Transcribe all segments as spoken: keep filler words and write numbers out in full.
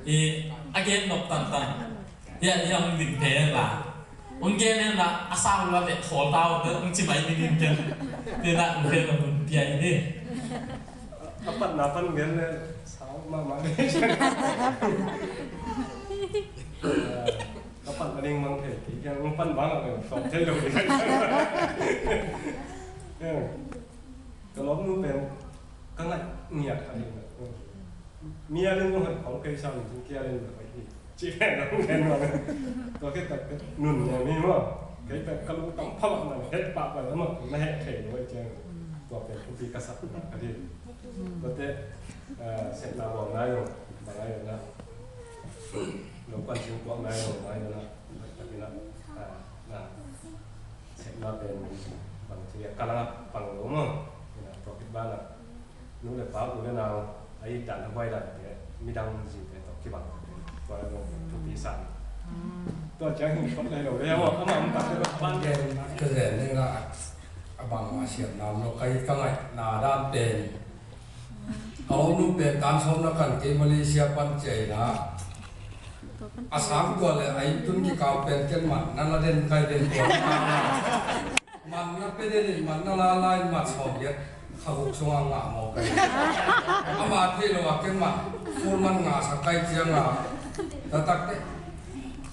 I a gen nop tangtang. Hiah hiah hong ding thei hen la, hong gen hen la, a sau la leh khawl ta uh teh hong ci mai ding in ken. Tua na hong gen nop hong pia hi ni. A patna pan gen leh sau mahmah. Ka pan a ding mang thei kei, kiang hong pan bang a pen tawm thei lo ding. Ka lawmnu pen ka ngaih ngiat khat hi. Mi a ding zong hoih khawng kei sa, mi a ding zong hoih hi. Ci pen a hong gen mah. Tua khit tak pen nun niam hi maw. Kei pen ka lungtang pha mahmah, heh pah pai a maw, na heh thei lo hi ciang. Tua pen thupi ka sak na ka ding. Tuate, ah, sepna bawlna zong bang a hi na. Lo kuan sing kuan nai lo nai lo na. Takin a, ah, na. Sepna pen bang ci a ka lang a pang lo maw. Ina tua khit banah nu le pa, u le nau a itdan a huai dante midang zite tawh kibang tua le zong thupi sa. Tua ciang hin phot lai lo le maw, amah om tak le ban. Gen ka zen ding a, a bang a siam nam lo, ka it ka ngaihna dan pen. Ka lawmnu pen tan sawm na kan kei Malaysia pan ciai na. A sang tua le a it tun kikau pen ken man na la den kai den tua. Man na pe den in man na la la in mat sawm giat. Kha guk sung a ngah mawk kai. Ama thei lo a ken man. Full man ngah sak kai ciang a. Taktak te.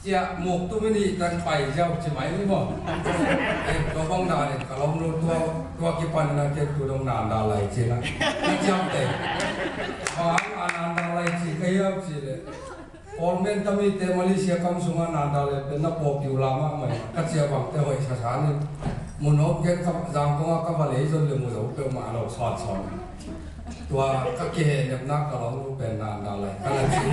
Cia muk tu mini tang pai ziau ci mai ni maw. Eh, tua bang dan in ka lawmnu tua, tua kipan na ken tu dong nanda lai ci na. Ka ciam te. Bang a nanda lai ci ka hiau ci le. All men tami te Malaysia kam sunga nanda lai pen na pawh piu la mahmah. Ka cia bang te hoih sa sa ni. Mun hawm ken ka zang kong a ka va lei zon le mu zo peuhmah lo sawt sawt. Tua ka kihe nepna ka lawmnu pen nanda lai. Ka la ci.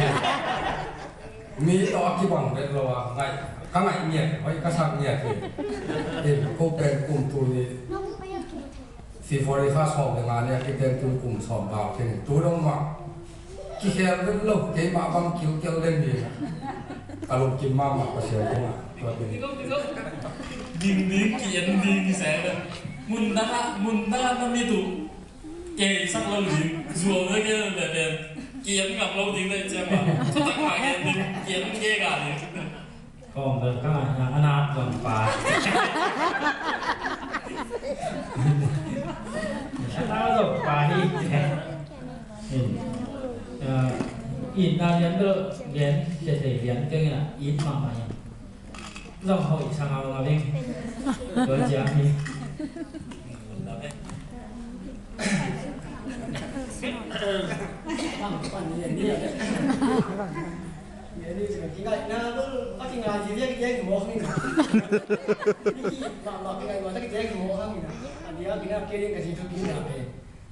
Mi tawh a kibang vet lo a, ngaih, ka ngaih ngiat, hoih ka sak ngiat hi. Hi, ko pen kum tul nih, February kha sawm le nga nih a kitem tul kum sawm bau khin. Tu dong mah kikhel vet lo, keimah bang kilkel den hi. Ka lungkim mahmah Pasian tungah. Tua pen ding ding, ki-en ding hi seh. Mun dang ah, mun dang ah na mit uh. Kei sak lo ding, zuau na kei na pen. Ki-en ngam lo ding na i ciang ma. Thutak ma ki-en ding, ki-en kei ka ding. Kong bel ka ngai na, a na zong pa. A na zong pa hi. In, ah, in na lian bel gen, sia thei lian kei na, in ma ma in. Zong hoih sa ngau ngau ing. Tua ciang hi.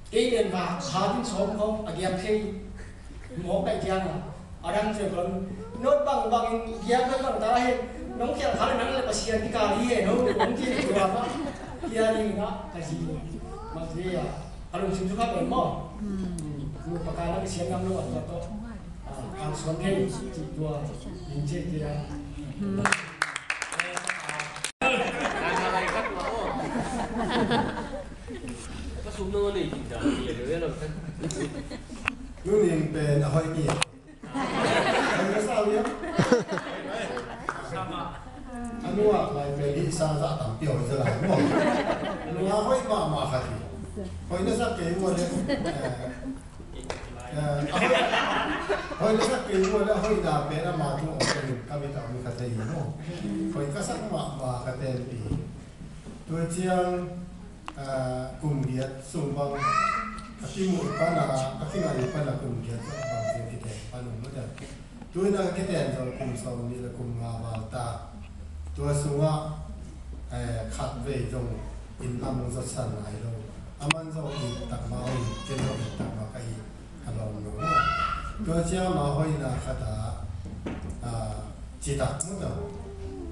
Kei pen va kha ding sawm khawng a giak thei mawk ka ciang a, a dang ciang khawng, not bang bang in giak bang bang ta hen, nong khial kha le nang le Pasian kikal hi hen ho, nong ci tua ba, kia ding na ka ci. Mak ci a, a lungsim cu kha pen maw. Nu pa ka nang siam nam lo a tua tawh, a, ang suan thei ci tua, in ci tia. Nu Ning pen a hoih mi. A nu a sau ia. A nu a lai pen hi sa za tampi hoih za lai maw. Nu a hoih mahmah khat hi. Hoih na sa kei maw le. Eh, eh, a hoih, hoih na sa kei maw le, a hoih na pen ama tu a hoih ka mi ta mi khat hi maw. Hoih ka sak mahmah khat hi. Tua ciang, ah, kum giat sung bang, a kimuh pan a, a kingai pan a kum giat sung bang ciang kiten pan um mah. Tua in a kiten zong kum sawm nih le kum nga val ta. Tua sungah, eh, khat vei zong inn lam zot san nai lo. A man zong it tak mah, ken zong it tak mah ka hi. A lawm lo. Tua ciang ama hoihna khat ah, ah, citak mu tawh.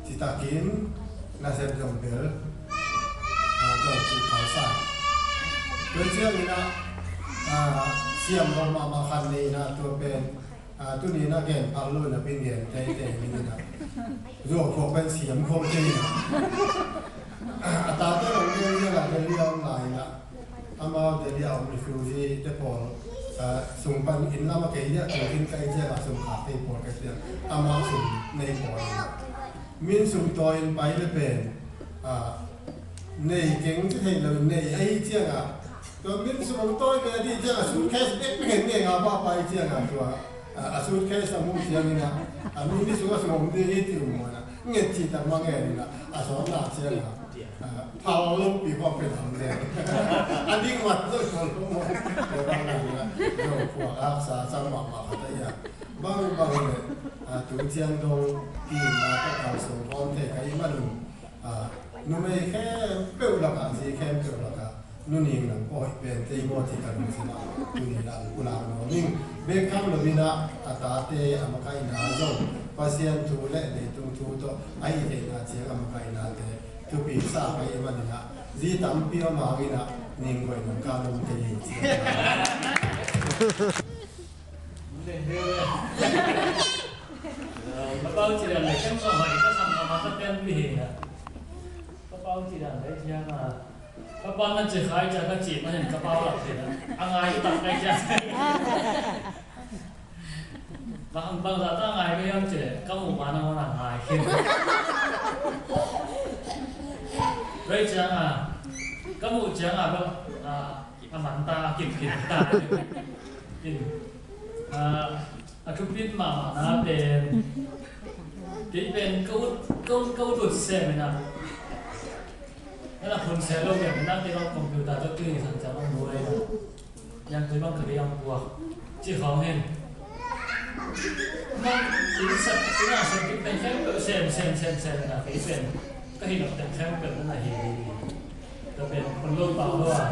Citak in nasep zong bel, ah, zong ci khau sa. Tua ciang in ah, ah, siam lo mahmah khat nei in ah tua pen, ah, tuni in ah gen phal lo in ah pin gen teitei ni in ah. Zuau khuak pen siam khawng kei in ah. A tate lo gen gen ah gen liam lai in ah. Amau Delhi a om refugee te pawl Ah, sung pan inn lam a kei dia, kei inn kai ciang a sung kha kei pawl ka ciang, amah sung nei pawl. Min sung tawi in pai le pen, ah, nei keng ci thei lo, nei ahi ciang a, tua min sung tawi ve di ciang a, suitcase bek bek nei nga pa pai ciang a tua, ah, a suitcase a mu ciang in a, a mi mi sung a sung om di hi ti um mo na, nget ci ta ma ngen in a, a sawm na ciang a. Ah, phal lopi kong pe tham le. A ding mat zo kong lo mo. Lo bang na ni la. Zo kua ak sa sang ma ma khat a ia. Bang bang le. Ah, tu ciang dong ki ma ka kal so bom te ka i ma lum. Ah, numei khempeuh lak a, zi khempeuh lak a. Nu Ning nang poi pen te i mo ti ka lum si ma. Tu ni la u la no ning. Bek kham lo mi na a ta te a ma ka i na zo. Pasian thu le leitung thu to a i te na ciang a ma ka i na te. Thupi sa ka i man in a, zi tampi a mang in a, Ning Guai nang ka lum kei hi ci. Ka pau ci dan le, kem sa mai ka sam ka ma ka ten pi hi na. Ka pau ci dan le, ciang a. Ka pau na ci khai ca ka ci ma hin ka pau lak hi na. A ngai tak kai ca. Bang, bang za ta ngai ka hiam ci le, ka muh ma na wana ngai khin. Rei ciang a, ka muh ciang a, bang, a, a man ta, a kip kip ta. In, a, a thupit ma ma na pen. Kei pen ka ut, ka ut, ka ut ut sem na. Ka na phun se lo kei na, kei lo computer to tui sang ciang a muh ai na. Yang tui bang ka bei ang puak. Ci khawng hin. Nang inn sak, inn a sak pen khempeuh sem, sem, sem, sem na kei pen. Ka hi lak pen khempeuh na hi. Ka pen phun lo pau lo a.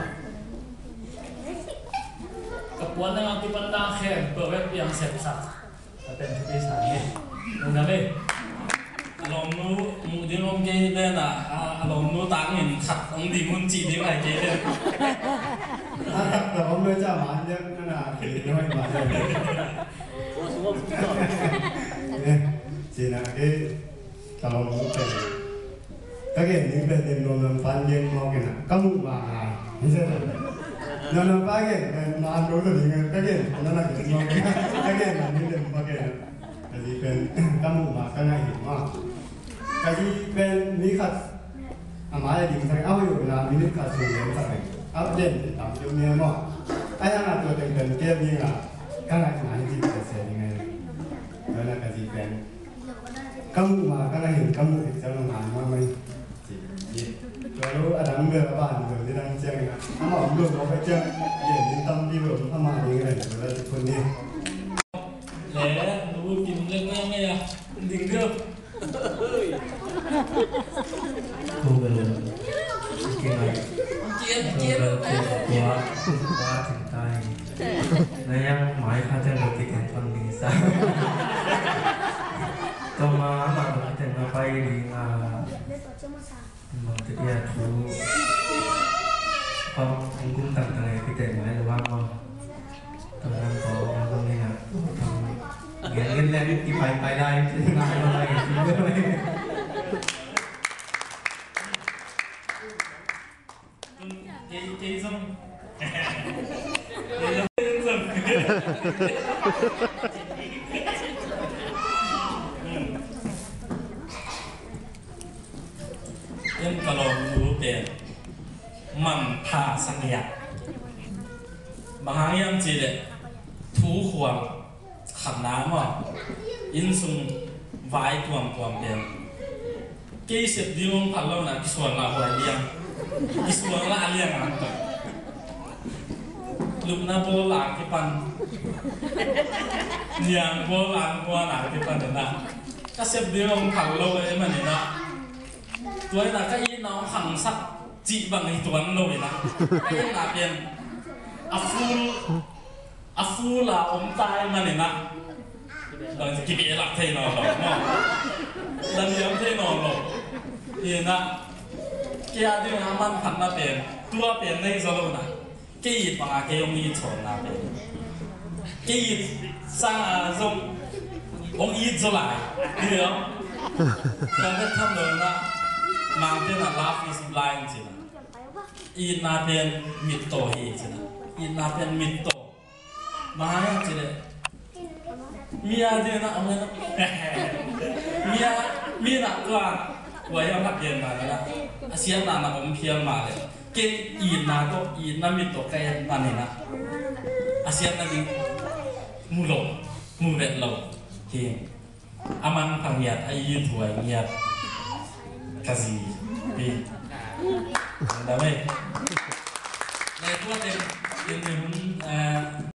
Ka puan na ngang kipan na khempeuh ve piang sem sak. Ka pen thupi sa hi. Nang na ve. A lawmnu muh ding om kei ven a, a, a lawmnu tang in khat ong ding un ci ding lai kei ven. A tak ka om lo ca ma ding na na kei ding hoi ma ding. Eh, ci na kei ka lawmnu pen. Ka gen ding pen pen nuam lam pan gen mawk in a, ka muh ma ngai. Nuam lam pan gen pen ma an lo lo ding a, ka gen na na gen mawk in a, ka gen ma ding pen pa gen a. Ka zi pen ka muh ma ka ngaih hi ma. Ka zi pen mi khat a mai a ding sak a hoih uh na minute khat sung gen sak in. A den tam tiu mi a maw. A yang a tua teng pen kel ding a ka ngaih ma hi ding pen se ding a. Ka na ka zi pen ka muh ma ka ngaih in ka muh hi ciang a ngai ma mai. Ci, ci. Tua lo a dang bel a ban bel ding dang ciang in a. Amah om lo mawk a ciang. Gen ding tampi bel om amah ding reng bel a ci khun ni. Le, nu kim lek na ngai a. Ding deuh. Ko bel. Ki ngai. Kian, kian. Ko bel ko kua, kua ting tai. Na yang mai kha ciang lo ki ken pan ding sa. Tua ma, ma lo ki ken na pai ding a. Mong te pia thu. Pau, ang kum tang tang ai pite mai lo wa mong. Tang tang ko ang kum ni na. Gen gen le ki pai pai lai, ngai lo lai, ngai lo lai. Kei, kei zong. Kei zong. Ken ka lawmnu pen manpha sang hi a. Bang hang hiam cih leh thu khuang khatna maw, inn sung vai tuamtuam pen kei sep ding hong phal lo na kisuan la huai liang. Kisuan la a liang ang. Lupna bawl la kipan. Niang bawl la hua la kipan na. Ka sep ding hong phal lo e man na. Tua ina ka itna hong khangsak cih bang hi tuan lo ina. Ka itna pen a full, a full a om tai man ina. Bang ci kibehlap thei nawn lo maw. Laniam thei nawn lo. Ina kei a ding a manphatna pen tua pen nei zaw lo na. Kei it banga kei hong it sawnna pen kei it sanga zong hong it zaw lai. Hi lo. Ka vet tham lo na. Mangte na love is blind cina. Itna pen mit tawh hi cina. Itna pen mit tawh. Mai a ci leh mi a ding na om na. Mi a, mi na tua, tua hiam hak gen ma na. A siatna na om phial ma leh, kei itna tawh, itna mit tawh ka et na ni na. A siatna ding mu lo, mu vet lo. Hi. A manpha ngiat, a ithuai ngiat ka zi hi. Dam ei. Leh tua teng, teng hun, eh,